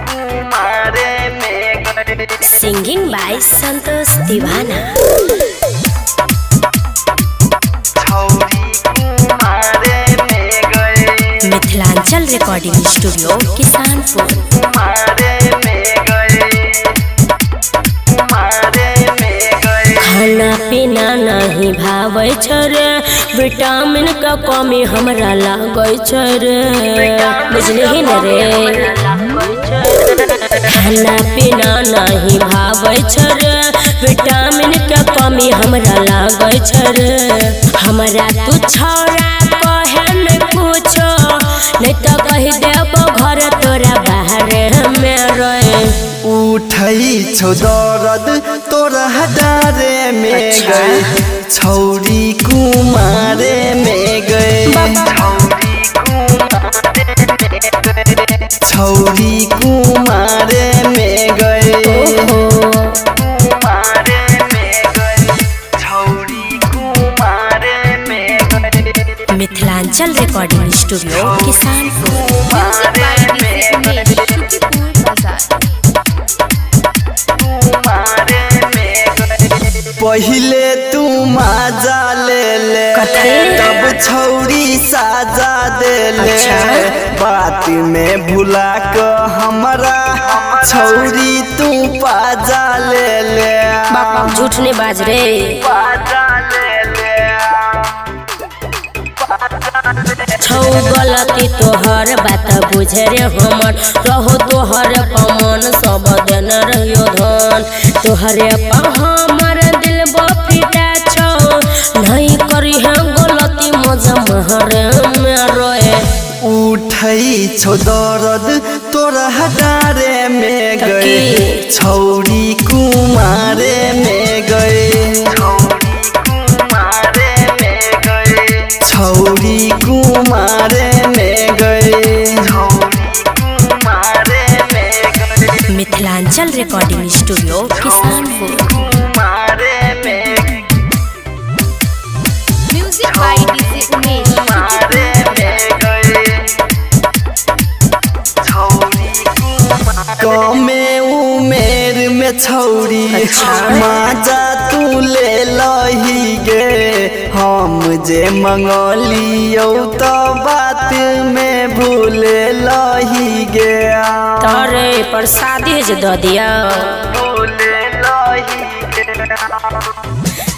कुमारे में गए। सिंगिंग बाय संतोष दीवाना। छौरी कुमारे में गए। Mithilanchal recording studio Kisanpur. कुमारे में गए, कुमारे में गए। खाना पीना नहीं भावे छ रे, विटामिन का कमी हमरा लागै छ रे, बुझलिही न रे। खाना पीना नहीं भावे छ रे, विटामिन का कमी हमरा लागै छ रे। हमरा तू छौड़ा कहे न पूछो, नहीं तो कही देबो घर तोरा बाहर में रे। उठै छौ दरद तोरा डारे में अच्छा। गए, छौरी कुमारे में गए। छौरी कुमारे में गए। ओहो। कुमारे में गए, छौरी कुमारे में गए। Mithilanchal recording studio Kisanpur. Music by DJ Umesh, Sukhipur बाजार। कुमारे में गए। पहिले तू माजा ले ले, कथी? तब छौरी साजा दे ले। अच्छा। बात में भुला क हमरा छौरी तू पाजा ले ले। बाप झूठ नहीं बाज रे। पाजा ले ले। छौ गलती तोहर बात बुझे रे हमर, रहो तोहर पमन सब देन रहियो धन। तोहरे पर हमर दिल बफिटा छौ, नहीं करी है गलती मजा महरे में रोए। उठै छौ दरद तोरा डारे में त गए, की? छौरी कुमारे में गए। छौरी कुमारे में गए। Mithilanchal recording studio Kisanpur. Music by DJ Umesh, Sukhipur बाजार। कमे उमेर में छौरी अच्छा। माजा तू ले लही गे, हम जे मंगलियौ त बात में भूले लही गे। तोरे प्रसादी जे दऽ दिया। भूले लही गे।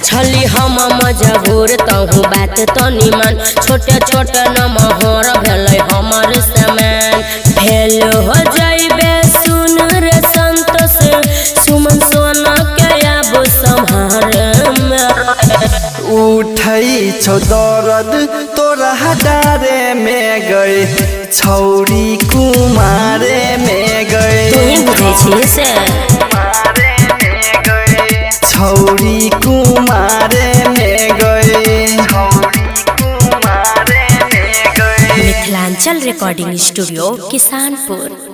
छली हम मजबूर तहु बात तनी मान, छोटे छोटे नमहर भेलै हमर सामान। फेल हो जाइबे सुन रे संतोष, सुमन सोना के आब सम्हार में। उठै छौ दरद तोरा डारे में गए, छौरी कुमारे में गए। तू ही बुझै छी से। छौरी कुमारे में गए। Mithilanchal recording studio Kisanpur.